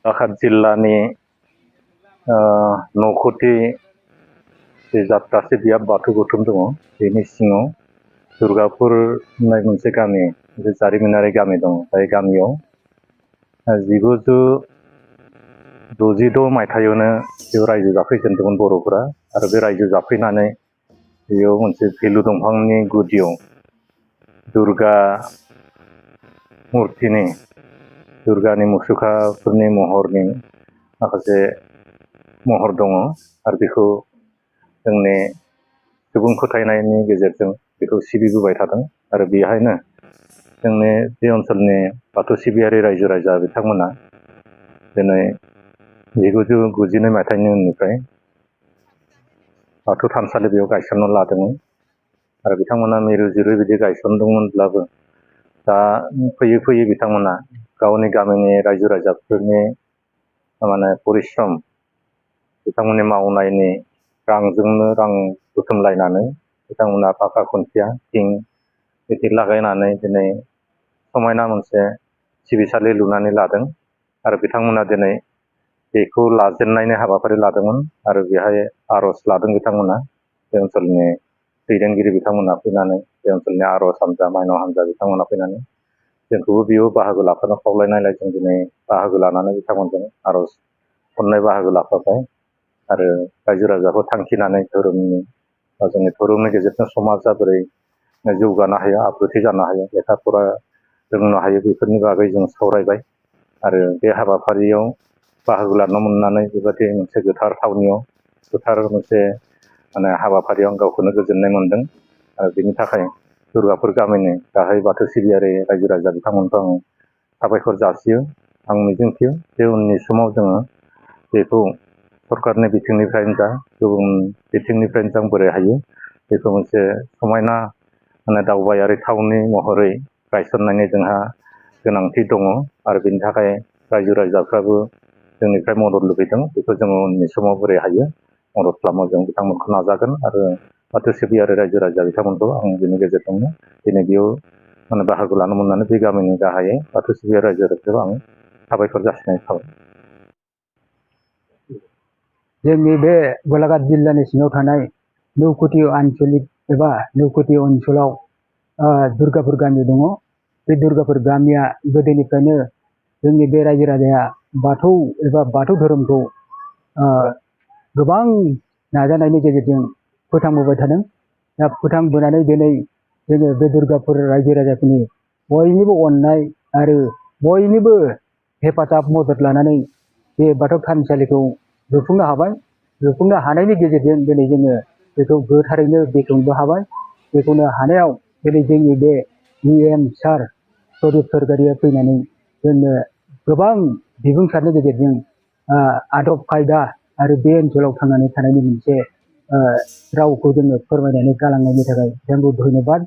बालाघाट जिल्लानि न'खुथि जात्रासि बियाब बाथौ गौथुम दङ बेनि सिङाव दुर्गापुर होननाय मोनसे गामि जारिमिनारि गामि दं बे गामियाव 1966 मायथाइयावनो बेयाव रायजो जाफैजेनदोंमोन बर'फोरा आरो बे रायजो जाफैनानै बेयाव मोनसे भेलु दंफांनि गुदियाव दुर्गा मुर्तिनि दुर्गानि मुसुखाफोरनि महरनि माखासे महर दङ आरो बेखौ जोंनि सुबुं फोथायनायनि गेजेरजों बेखौ सिबिबोबाय थादों आरो बेहायनो जोंनि बे ओनसोलनि बाथौ सिबियारि रायजो राजा बिथांमोना दिनै 1992 मायथाइनि उननिफ्राय बाथौ थानसालि बेयाव गायसनना लादोंमोन आरो बिथांमोना मिरु जिरु बिदि गायसनदोंमोनब्लाबो दा फैयै फैयै बिथांमोना गावनि गामिनि रायजो राजाफोरनि माने परिश्रम बिथांमोननि मावनायनि रांजोंनो रां बुथुमलायनानै बिथांमोना फाखा खुन्थिया थिं बिदि लागायनानै दिनै समायना मोनसे सिबिसालि लुनानै लादों आरो बिथांमोना दिनै बेखौ लाजेननायनि हाबाफारि लादोंमोन आरो बेहाय आर'ज लादों बिथांमोना बे ओनसोलनि दैदेनगिरि बिथांमोना फैनानै बे ओनसोलनि आर'ज हान्जा माइनाव हान्जा बिथांमोना फैनानै जोंखौबो बेयाव बाहागो लाफानो खावलायनायलाय जों दिनै बाहागो लानानै बिथांमोनजों आर'ज खननाय बाहागो लाफाबाय आरो रायजो राजाखौ थांखिनानै धोरोमनि बा जोंनि धोरोमनि गेजेरजों समाजा बोरै जौगानो हायो आब्रुथि जानो हायो लेखा फरा रोंनो हायो बेफोरनि बागै जों सावरायबाय आरो बे हाबाफारियाव बाहागो लानो मोननानै बेबायदि मोनसे गोथार थावनियाव गोथार मोनसे माने हाबाफारियाव आं गावखौनो गोजोननाय मोनदों आरो बेनि थाखाय दुर्गापुर गामिनि गाहाय बाथौ सिबियारि रायजो राजा बिथांमोनखौ आं साबायखर जासियो आं मिजिंथियो जे उननि समाव जोङो बेखौ सरकारनि बिथिंनिफ्रायनो जा गुबुन बिथिंनिफ्रायनो जों बोरै हायो बेखौ मोनसे समायना माने दावबायारि थावनि महरै गायसननायनि जोंहा गोनांथि दङ आरो बेनि थाखाय रायजो राजाफ्राबो जोंनिफ्राय मदद लुबैदों बेखौ जोङो उननि समाव बोरै हायो मदद खालामो जों बिथांमोनखौ नाजागोन आरो बाथौ सिबियारि रायजो राजा बिथांमोनखौ आं बेनि गेजेरजोंनो दिनै बेयाव माने बाहागो लानो मोननानै बे गामिनि गाहायै बाथौ सिबियारि रायजो राजाखौ आं साबायखर जासिनाय थाबाय। जोंनि बे गलाघाट जिल्लानि सिङाव थानाय नौकुथि आन्चलिक एबा नौकुथि ओनसोलाव दुर्गापुर गामि दङ। बे दुर्गापुर गामिया गोदोनिफ्रायनो जोंनि बे रायजो राजाया बाथौ एबा बाथौ धोरोमखौ गोबां नाजानायनि गेजेरजों फोथांबोबाय थादों। दा फोथांबोनानै दिनै जोङो बे दुर्गापुर रायजो राजाफोरनि बयनिबो अननाय आरो बयनिबो हेफाजाब मदद लानानै बे बाथौ थानसालिखौ लुफुंनो हाबाय। लुफुंनो हानायनि गेजेरजों दिनै जोङो बेखौ गोथारैनो बेखेवनोबो हाबाय। बेखौनो हानायाव दिनै जोंनि बे EM सार प्रदीप सरकारिया फैनानै जोंनो गोबां बिबुंसारनि गेजेरजों आदब खायदा आरो बे ओनसोलाव थांनानै थानायनि मोनसे रावखौ जोङो फोरमायनानै गालांनायनि थाखाय जोंखौ धन्यबाद।